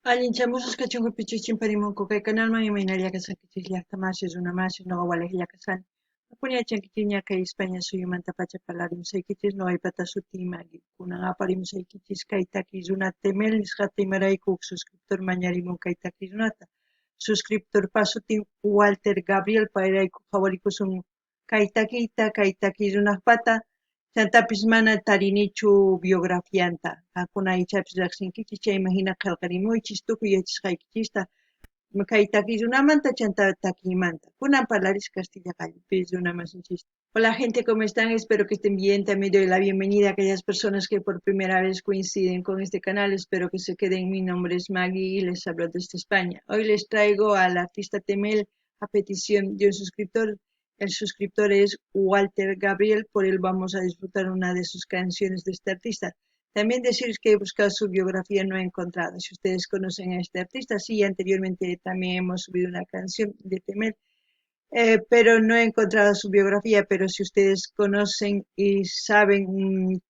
Allinchamusqas kachunku pichus chimparimunku kay kanalman imaynalla kasqankichis llaqta masi, runa masi, noqa walejlla kasani. Qamkuna yachankichikña kay España suyumantapacha parlarimusaykichis, noqaypata sutiy Magui. Kunan aparimusaykichis kay takiy runa Temel nisqata imarayku huk suscriptor mañarimun kay takiy runata. Suscriptorpa sutin Walter Gabriel, payrayku qhawarikusun kay takiyta, kay takiy runaqpata, chantapis mana tarinichu biografianta. Qamkuna ichapis riqsinkichis, chayman hina qillqarimuychis tukuy yachasqaykichista kay takiy runamanta chanta takiymanta. Kunan parlaris castilla qallupi runa masinchista. Hola gente, ¿cómo están? Espero que estén bien. También doy la bienvenida a aquellas personas que por primera vez coinciden con este canal. Espero que se queden. Mi nombre es Maggie y les hablo desde España. Hoy les traigo al artista Temel a petición de un suscriptor. El suscriptor es Walter Gabriel, por él vamos a disfrutar una de sus canciones de este artista. También deciros que he buscado su biografía, no he encontrado. Si ustedes conocen a este artista, sí, anteriormente también hemos subido una canción de Temel, pero no he encontrado su biografía, pero si ustedes conocen y saben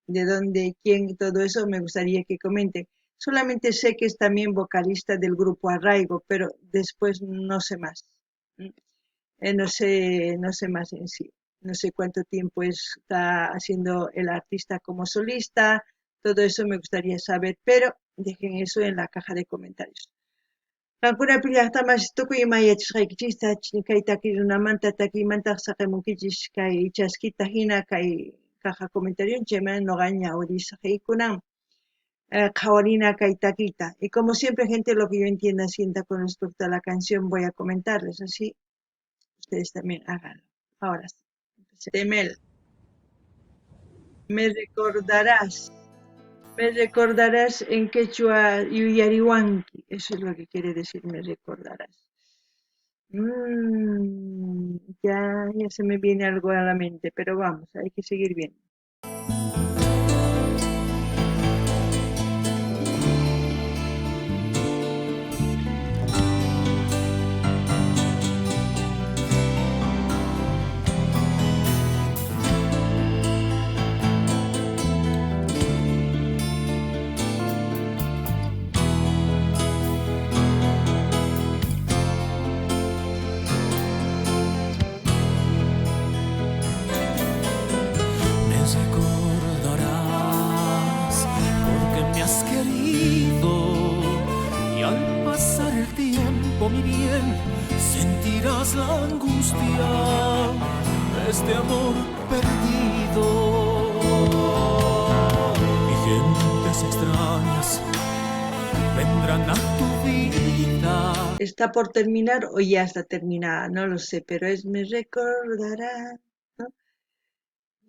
de dónde, quién y todo eso, me gustaría que comenten. Solamente sé que es también vocalista del grupo Arraigo, pero después no sé más. No sé más en sí. No sé cuánto tiempo está haciendo el artista como solista. Todo eso me gustaría saber, pero dejen eso en la caja de comentarios. Qamkuna llaqta masi tukuy ima yachasqaykichista kay takiy runamanta takiymanta saqimunkichis kay chaskita hina kay caja comentario chayman noqa ñawirisaq kunan qhawarina kay takiyta. Y como siempre, gente, lo que yo entienda, sienta con respecto a la canción, voy a comentarles, así ustedes también háganlo. Ahora sí. Temel. Me recordarás. Me recordarás en quechua yuyariwanki. Eso es lo que quiere decir me recordarás. Ya se me viene algo a la mente, pero vamos, hay que seguir viendo. Mi bien, sentirás la angustia de este amor perdido. Y gentes extrañas vendrán a tu vida. ¿Está por terminar o ya está terminada? No lo sé, pero es me recordará, ¿no?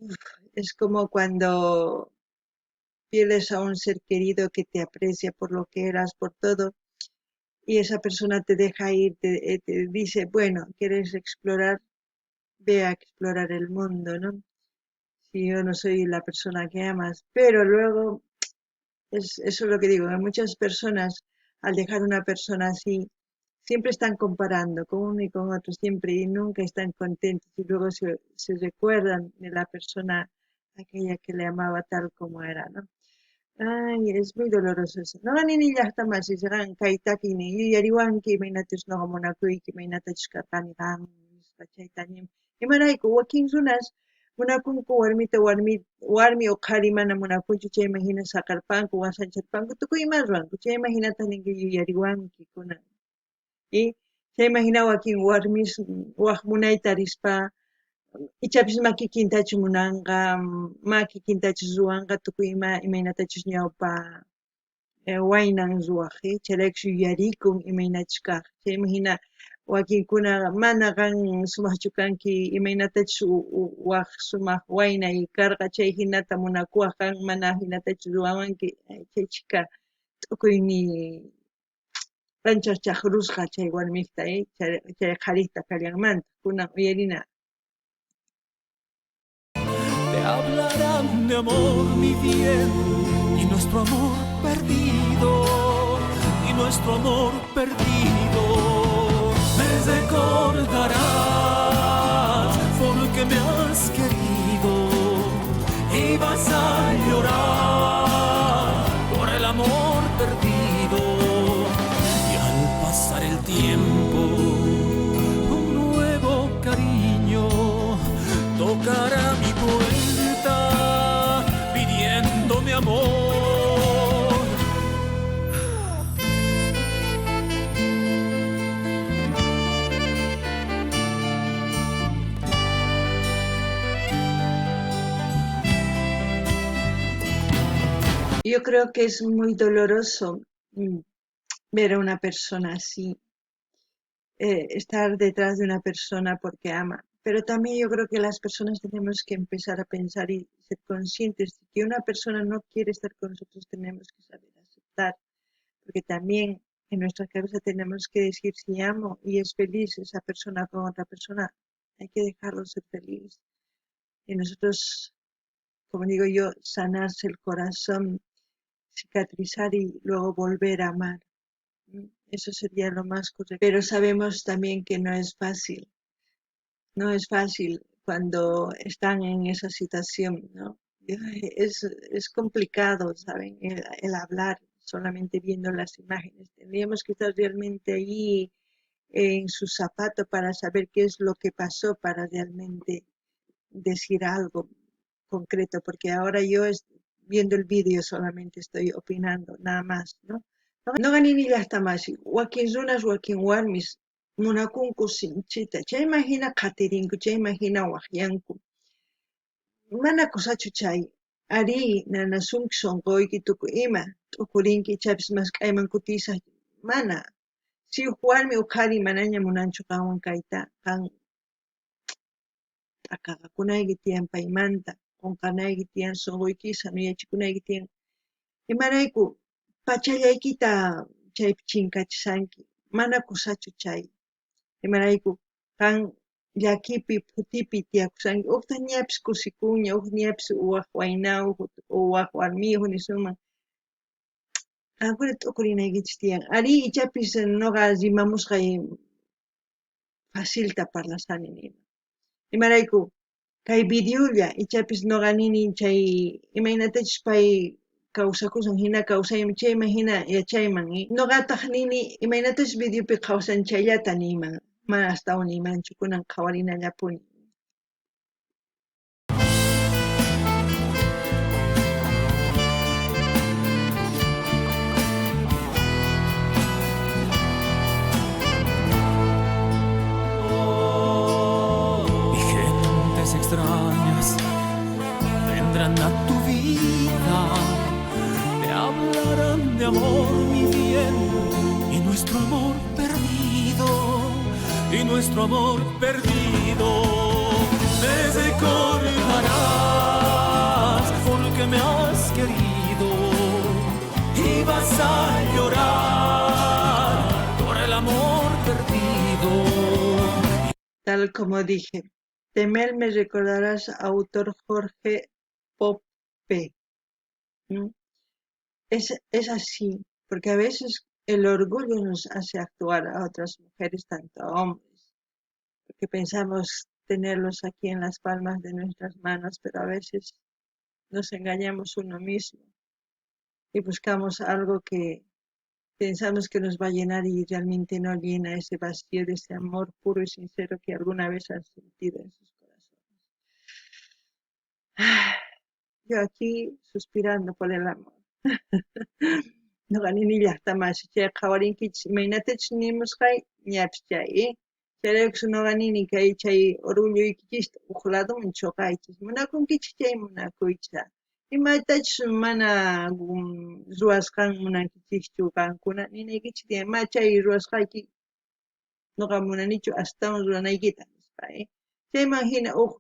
Uf, es como cuando pierdes a un ser querido que te aprecia por lo que eras, por todo, y esa persona te deja ir, te dice, bueno, ¿quieres explorar? Ve a explorar el mundo, ¿no? Si yo no soy la persona que amas. Pero luego, eso es lo que digo, que muchas personas, al dejar una persona así, siempre están comparando con uno y con otro, siempre, y nunca están contentos, y luego se recuerdan de la persona aquella que le amaba tal como era, ¿no? Ay, es muy doloroso eso. No ni llaqta masi qan kay takiynin yuyariwanki imaynatachus noqa munakuyki, imaynatachus karqani qan nispa chayta nin. Imarayku wakin runas munakunku warmita warmi o qhari mana munakunchu, chayman hina saqarpanku, wasancharpanku, tukuy ima ruwanku, chayman hinataq ninki yuyariwanki kunan. Y chayman hina wakin warmis waj munayta rispa ichapis ma kikintachu munanqa, ma kikintachu ruwanqa, tukuy ima imaynatachus ñawpa waynan ruwaq, chayraykus yuyarikun imaynachus kaq. Chayman hina wakinkuna mana qan sumaqchu kanki, imaynatachus waj sumaq waynay karqa, chay hinata munakuwaq qan mana hinatachu ruwawanki, chay chhika t'ukuyni ancha chaqrusqa chay warmikta, chay qharikta kallanmanta. Kunan uyarina. Te hablarán de amor, mi bien, y nuestro amor perdido, y nuestro amor perdido. Me recordarás porque me has querido y vas a llorar por el amor perdido. Yo creo que es muy doloroso ver a una persona así, estar detrás de una persona porque ama. Pero también yo creo que las personas tenemos que empezar a pensar y ser conscientes de que una persona no quiere estar con nosotros, tenemos que saber aceptar. Porque también en nuestra cabeza tenemos que decir, si amo y es feliz esa persona con otra persona, hay que dejarlo ser feliz. Y nosotros, como digo yo, sanarse el corazón, cicatrizar y luego volver a amar. Eso sería lo más correcto. Pero sabemos también que no es fácil. No es fácil cuando están en esa situación, ¿no? Es complicado, ¿saben? El hablar solamente viendo las imágenes. Tendríamos que estar realmente allí en su zapato para saber qué es lo que pasó, para realmente decir algo concreto, porque ahora yo viendo el vídeo solamente estoy opinando, nada más, ¿no? Noqa nini llaqtamasi, wakin runas, wakin warmis munakunku sinchita, chayman hina qhatirinku, chayman hina waqyanku. Mana kusachu chay, arí nanasunki sunquyki tukuy ima, t'ukurinki ichapis mask'ayman kutisaq, mana. Si uj warmi uj qhari manaña munanchu qanwan kayta, qan t'akaqakunayki tiyan paymanta, qunqanayki tiyan sunquyki sanuyachikunayki tiyan. Imarayku pachallaykita chaypi chinkachisanki, mana kusachu chay. Imarayku qan llakipi phutipi tiyakusanki, ujta ñapis kusikuña, uj ñapis waj waynayuq, waj warmiyuq nisunman. Qankuna t'ukurinaykichis tiyan. Arí ichapis noqa rimamusqay facilta parlasani nima. Imarayku kay videolla ichapis noqa nini chay imaynatachus pay kawsakusan hina kawsayman chayman hina yachayman. Noqataq nini imaynatachus videopi qhawsan chayllata niyman, mana astawan niymanchu, kunan qhawarinallapuni. Y gentes extrañas vendrán a tu vida, te hablarán de amor, mi bien, y nuestro amor perdido, y nuestro amor perdido. Me recordarás porque me has querido y vas a llorar por el amor perdido. Tal como dije, Temel me recordarás, autor Jorge Poppe. Es así, porque a veces el orgullo nos hace actuar a otras mujeres, tanto a hombres, porque pensamos tenerlos aquí en las palmas de nuestras manos, pero a veces nos engañamos uno mismo y buscamos algo que pensamos que nos va a llenar y realmente no llena ese vacío de ese amor puro y sincero que alguna vez han sentido en sus corazones. Yo aquí suspirando por el amor. Noqa nini llaqtamasi chay qhawarinkichis imaynatachus nimusqay ñapis chay, Chayrayku noqa nini kay chay orgulloykichista uj ladoman choqaychis, munakunkichis chay munakuychis. Imatachus mana ruwasqan munankichischu qankuna ninaykichis tiyan, ma chay ruwasqayki noqa munanichu astawan ruwanaykita nispa, Chayman hina uj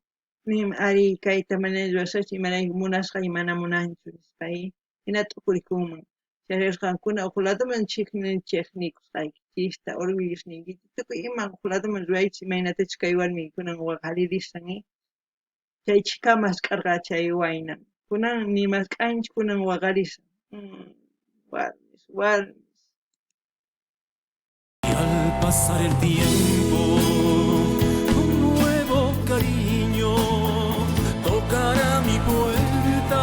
nin ari kayta mana ruwasqachu imarayku munasqay mana munanchu nispa, Hina t'ukurikunman. Chayrayku qankuna uj ladoman chiqnikusqaykichista, orgullosniykichis, tukuy ima uj ladoman ruwaychis imaynatachus kay warmi kunan waqaririshan, Chay chhika mask'arqa chay wayna. Kunan ni mask'anchu, kunan waqarishan. Warmis, warmis. Y al pasar el tiempo, un nuevo cariño tocará mi puerta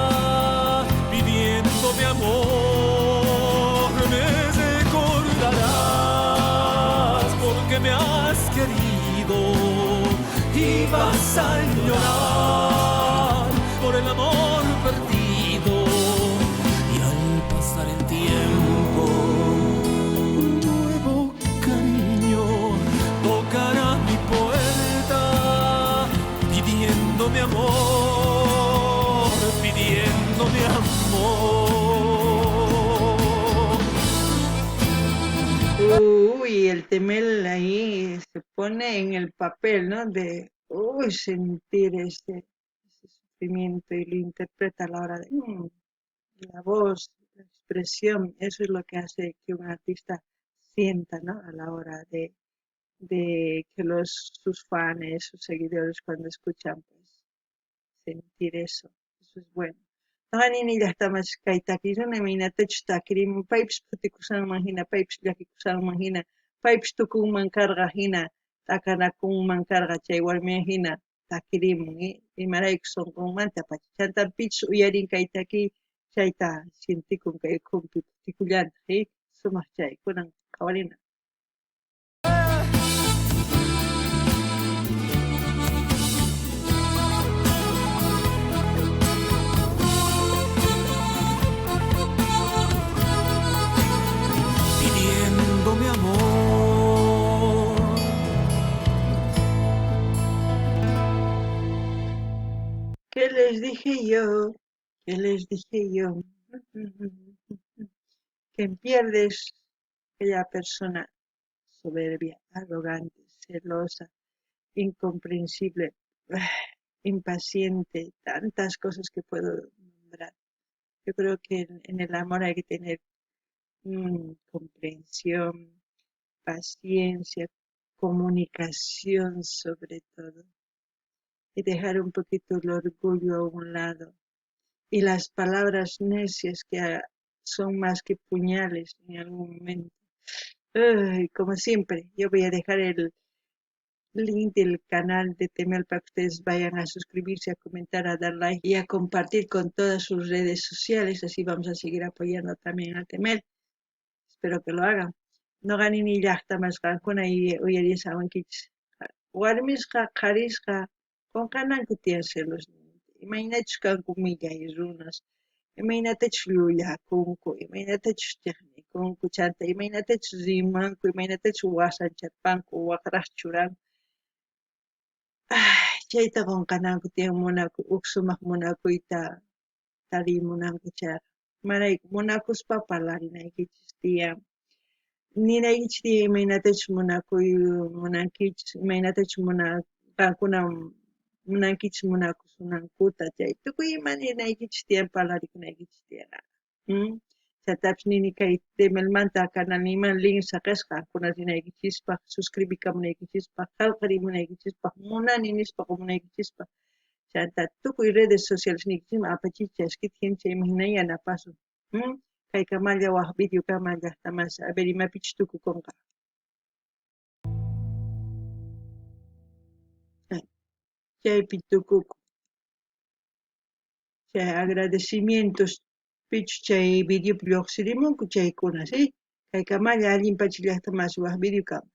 pidiéndome amor. Me recordarás porque me has querido y vas a llorar por el amor perdido. Y al pasar el tiempo, un nuevo cariño tocará mi puerta pidiéndome amor, pidiéndome amor. Y el Temel ahí se pone en el papel, ¿no? De uy, sentir ese sufrimiento y lo interpreta a la hora de la voz, la expresión, eso es lo que hace que un artista sienta, ¿no? A la hora de que sus fans, sus seguidores cuando escuchan, pues sentir eso, eso es bueno. Noqa nini llajtamas kay takiy runa imaynatachus takirimun paypis phutikushanman hina, paypis llakikushanman hina, paypis tukunman karqa hina, t'akanakunman karqa chay warmiwan hina takirimun, imarayku sunqunmanta pacha. Chanta pichus uyarin kay takiy chayta sientikun kay ukhunpi phutikullantaq, sumaq chay kunan qhawarina. Pidiéndome amor. ¿Qué les dije yo? ¿Qué les dije yo? Quien pierdes aquella persona soberbia, arrogante, celosa, incomprensible, impaciente, tantas cosas que puedo nombrar. Yo creo que en el amor hay que tener comprensión, paciencia, comunicación sobre todo, y dejar un poquito el orgullo a un lado y las palabras necias que son más que puñales en algún momento. Ay, como siempre, yo voy a dejar el link del canal de Temel para que ustedes vayan a suscribirse, a comentar, a dar like y a compartir con todas sus redes sociales. Así vamos a seguir apoyando también a Temel. Espero que lo hagan. Noqa nini llajtamas qankuna uyarishawankichis. Warmisqa, qharisqa, qonqananku tiyan celos. Imaynachus kanku millay runas, imaynatachus llullakunku, imaynatachus chejnikunku, chanta imaynatachus rimanku, imaynatachus wasancharpanku, waqraj churanku. Ay, chayta qonqananku tiyan munakuy, uj sumaq munakuyta tarimunanku chayqa. Imarayku munakuspa parlarinaykichis tiyan. Ninaykichis tiyan imaynatachus munakuy munankichis, imaynatachus qankuna munankichis munakusunankuta, chay tukuy ima ninaykichis tiyan, parlarikunaykichis tiyan. Chantapis nini kay Temelmanta canalniyman link saqesqa qankuna rinaykichispaj, suscribikamunaykichispaj, qhelqarimunaykichispaj, munani nispa qomunaykichispaj. Chanta tukuy redes sociales niykichisman apachiy chaskita hina chayman hina yanapasun. Kaykamalla waj video kama llajtamas, a ver imapichus tukukunqa. Chaypi tukukun. Chay agradecimientos pichus chay videopi lluqsirimunku chaykuna, ¿sí? Kaykamalla allin pacha llajtamas waj video kama.